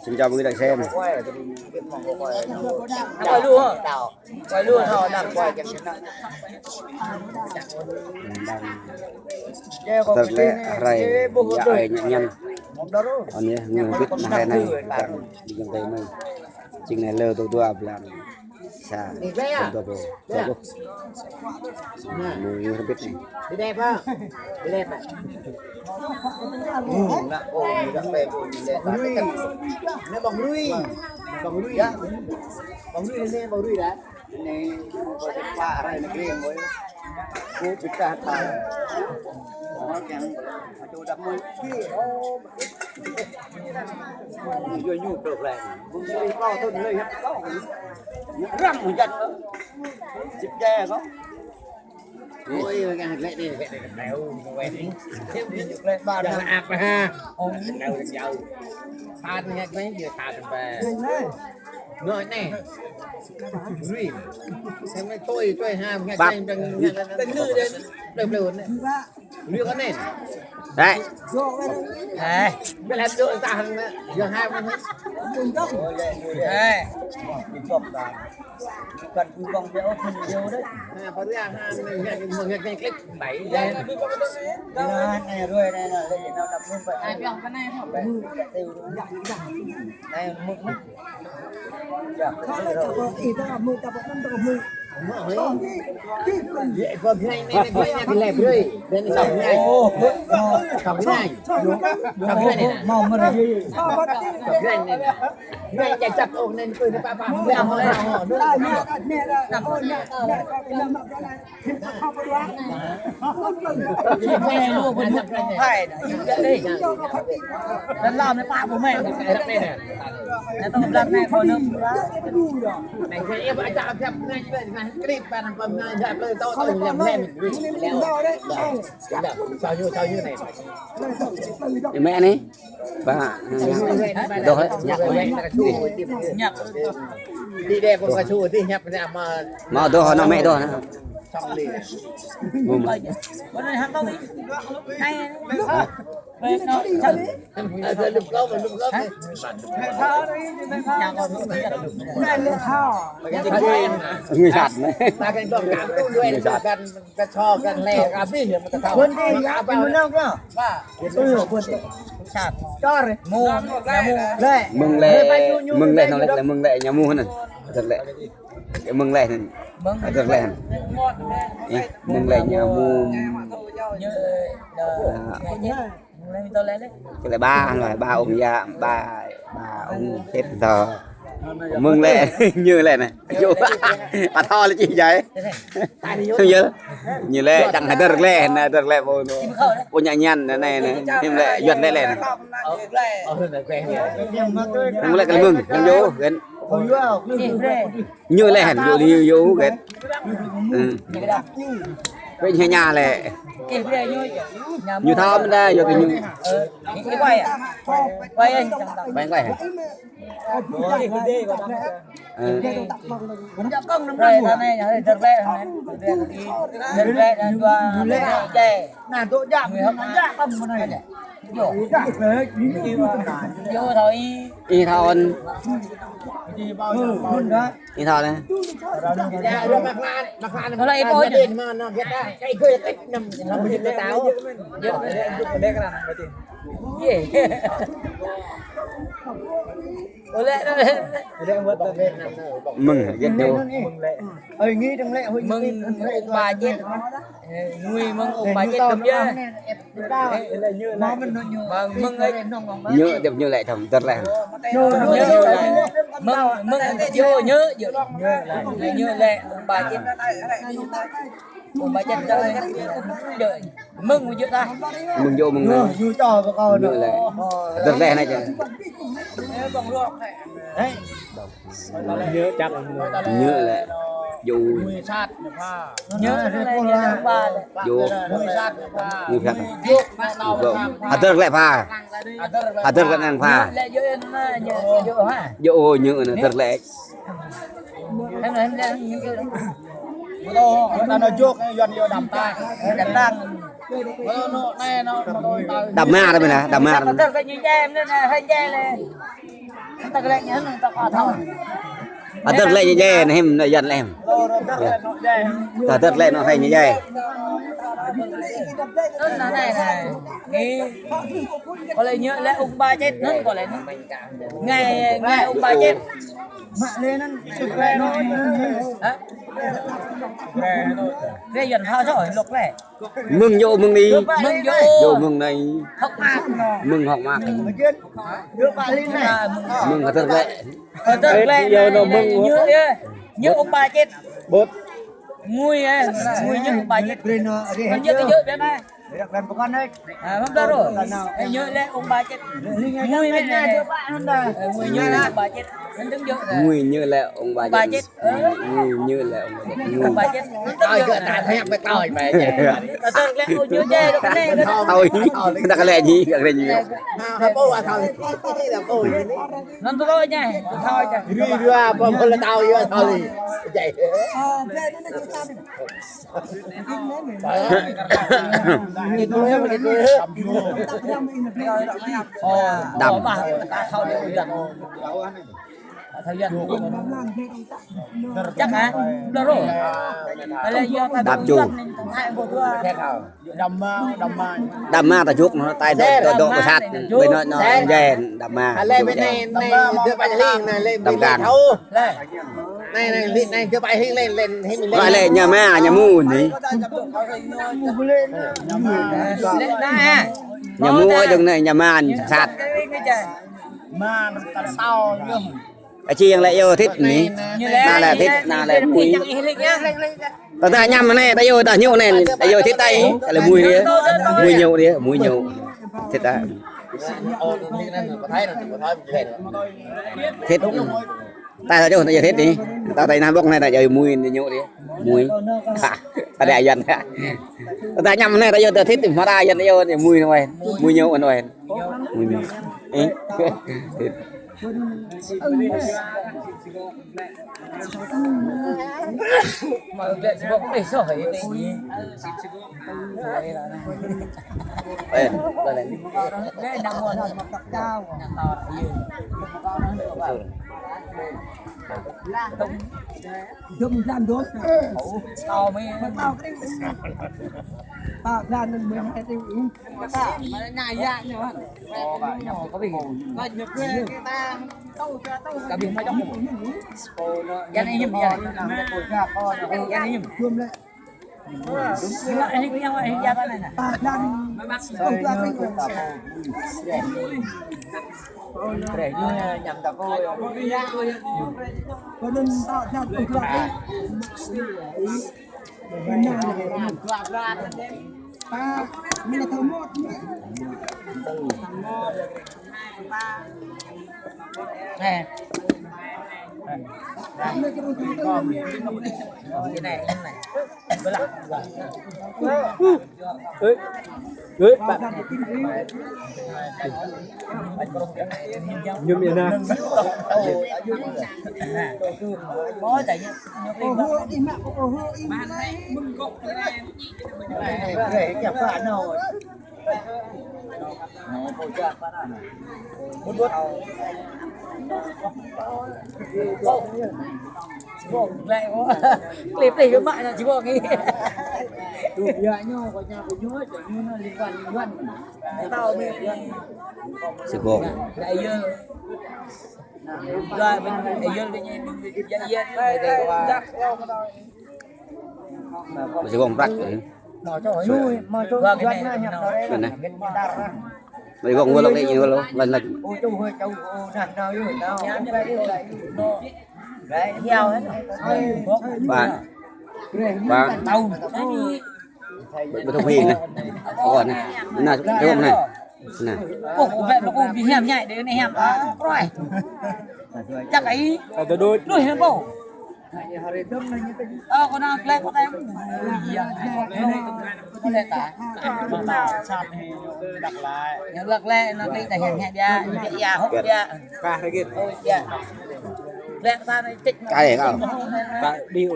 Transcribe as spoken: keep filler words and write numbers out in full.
Xin chào mừng các bạn xem. Quay luôn hả? Quay luôn hả? Đang tơlơi rai, ya, ai ñăn ñăn. Ôn yơh, ngơ bit nah rai anai, đang đi găng tay mơ̆n. Jing anai lơ tơ dua blan. Sa, tơ dua blan. Tơ dua blan. Mơ̆ ngơ bit anai. Đi đẹp hả? Đi đẹp hả? Ừ, ngă cô, ngă bê cô, đi đẹp hả? Nó bông rui. Bông rui. Bông rui, bông rui đã. Ini, kau cepat, arah ini kering, boy. Kau pecah, tak. Orang yang ada udah mati, oh. Ini juga new problem. Bung beli kau tu, beli yang kau. Ram hujan tu. Sip jaya kau. Ôi, cái này lẹ đi, lẹ đi, lẹ đi, lẹ đi. Lẹ ba. Jangan apa, ha? Ôi. Lẹ đi, jauh. Tan ngă anai, dia tan ba. Ngă anai. Rui. Xem anai tôi, tôi ha, ngă bap. Anai, đang ngă, ngă, ngă. Plei, plei anai. Rui kơ anai. Đấy. Ê. Biết là tôi ta hăng ngă, giờ ha, ngă. Ê. Cần quy vọng về ốc hìn nhiều đấy. À, có thứ hai, hai, hai, hai, hai, hai, hai, hai, bảy. Đây. Đây, này, rồi, đây, này, đây, nó đập luôn vậy. Ai, bèo cái này không? Bảy, bảy, bảy. Này, mực, mực. Dạ, thôi, chả có gì đâu, mười, chả có năm, chả có mười. Vậy, có cái này, này, này, cái này, cái này, rồi. Đây, này, sáu cái này. Ồ. Sáu cái này. Sáu cái này này. Màu mà này. Sáu cái này này. Ngay chạy chặt ôm nên tôi nó ba ba. Cái này luôn, quên mất nó phải đó. Cái này luôn, quên mất nó phải đó. Dân làm nó ba của mẹ. Nó tao lăn này còn nữa. Này, cái em ai chả chặt này, này, clip bạn còn này, dạ, tôi, tôi, tôi, tôi, tôi, tôi, tôi, Mẹ anai. Ba, dôh lĕ, ñăp lĕ. Ñăp. Đi đây con cá chua đi, ñăp nè mà. Mă dôh, nă mẹ dôh nă. Mơ̆ mă. Người sạch nè. Người sạch. Mơ̆ng lĕ, mơ̆ng lĕ, nao lĕ, mơ̆ng lĕ, ñu mơ̆n anŭn. Hơdơr lĕ. Mơ̆ng lĕ anŭn. Hơdơr lĕ anŭn. Ih, mơ̆ng lĕ ñu mơ̆n. Kơ lĕ ba, lĕ ba ung yă, ba, ba ung hit tơ. Mơ̆ng lĕ, ñu lĕ anai. Yua, pă thâo lĕ či djai. Yua, ñu lĕ, čang hơdơr lĕ, anai hơdơr lĕ, pô, pô ñă ñăn, anai, anai, anai. Hiư̆m lĕ, yuan lĕ, lĕ. Hiư̆m lĕ kơ lĕ mơ̆ng, hiư̆m yua, kơ̆n. Ñu lĕ, yua, yua, yua, kơ̆n. Ư. Kơ̆n hă ñu lĕ. Ñu thâo mơ̆n đa, yua kơ ñu. Quay, quay hă? Ơ. Ih thâo anŭn. Ih thâo anai. Mơ̆ng, hơget ñu. Mơ̆ng, mơ̆ng ung ba jĕt. Ơ, ngui mơ̆ng ung ba jĕt tơm yơh. Mơ̆ng, mơ̆ng, ơ, ñu lĕ thâo hơdơr lĕ. Ñu lĕ. Mơ̆ng, mơ̆ng, ñu, ñu. Ñu lĕ ung ba jĕt. Ung ba jĕt tơm yơh. Mơ̆ng ñu ta. Mơ̆ng ñu, mơ̆ng ñu. Ñu lĕ. Hơdơr lĕ anai čang. Ñu lĕ. Ñu. Ñu lĕ, ñu ba lĕ. Ñu. Ñu phat. Hơdơr lĕ pha. Hơdơr lĕ anŭn pha. Ñu lĕ ñu anŭn, ñu, ñu ha. Ñu, ñu anŭn hơdơr lĕ. Hơdơr lĕ. Đam ma ta ƀơi anai, đam ma. Adơr lĕ ñu djai, anai hiư̆m anai Yuan lĕ hiư̆m. Adơr lĕ anai ñu djai. Anŭn anai anai. Anai. Kơ lĕ ñu lĕ ung ba čet anŭn kơ lĕ. Ngai, ngai ung ba čet. Hă? Rê Yuan thâo čô lŏk lĕ. Mơ̆ng yơh mơ̆ng anai. Mơ̆ng yơh. Yơh mơ̆ng anai. Hŏk mơak. Mơ̆ng hŏk mơak. Mơ̆ng hơdơr lĕ. Hơdơr lĕ. Yơh anŭn mơ̆ng. Ñu yơh. Ñu ung ba čet. Ƀô̆t. Ngui yơh. Ngui ñu ung ba čet. Kăn yơh kơ yơh biă anai. À, hŏm đa rô. Ê, ñu lĕ ung ba čet. Ngui mĕ anai. Ê, ngui ñu lĕ ung ba čet. Hăn dơ̆ng yơh. Ngui ñu lĕ ung ba čet. Ngui ñu lĕ ung ba čet. Ung ba čet. Hăn dơ̆ng yơh. Tơl lĕ ung ñu djai dŏ kơ anai. Tui, đa kơ lĕ ñu, đa kơ lĕ ñu. Anŭn tui lơi ñu, tui lơi. Đăm. Đăm ču. Đăm ma ta jŏk anŭn, tai dŏ, dŏ, dŏ kơ sat, ƀơi anŭn, anŭn, jai, đăm ma. Đăm kang. Anai, anai, lĕ, anai, djơ̆ ƀai hing lĕ, lĕ, hing lĕ. Ră lĕ ñu ma, ñu mŭ anai. Ñu mŭ ơi dơ̆ng anai, ñu ma sat. Aci yang lĕ yơh thit anai. Anai lĕ thit, anai lĕ mui. Ta ta ñăm anai, ta yơh, ta ñu anai, ta yơh thit tai, ta lĕ mui anai. Mui ñu anai, mui ñu. Thit ta. Thit. Ta ta yơh, ta yơh thit anai. Ta ta anai ƀŏk anai, ta yơh mui ñu anai. Mui. Ha, ta đa Yuan. Ta ta ñăm anai, ta yơh ta thit, mă ta Yuan, ta yơh mui anai. Mui ñu anai. Mui ñu. Ê. Thit. Ê, ê, bạn. Nhum vậy nè. Klip klip mă na jiwa ngi. Tuh ya nyo ko nya ko nyo, ko nyo na lingkuan lingkuan. Tao me. Sibuk. Ya iya. Ya iya ya iya. Masih gong prak. Anai. Masih gong wơl lĕ ñu wơl lăn lăn. Ba. Ba. Bơtông hing anai. Ơ anai. Anai, anai. Anai. Ơ, ơ, ƀĕ ƀu kơ ƀing hiam ñai đơi anai hiam. Ơ, kroi. Čăk ai. Ơ, đuč đuč. Đuč hiam ƀu. Ơ, kơ anai klĕ kơ anai. Iya. Kơ anai ta. Kơ anai ta. Sat anai. Đăk lĕ. Ñu đăk lĕ, anai klĕ ta hiam ñai biă. Ñu biă ya, hŏk biă. Kah rơgit. Ơ, iya. Klĕ kơ ta anai čĕk. Kah kơ. Kah biă.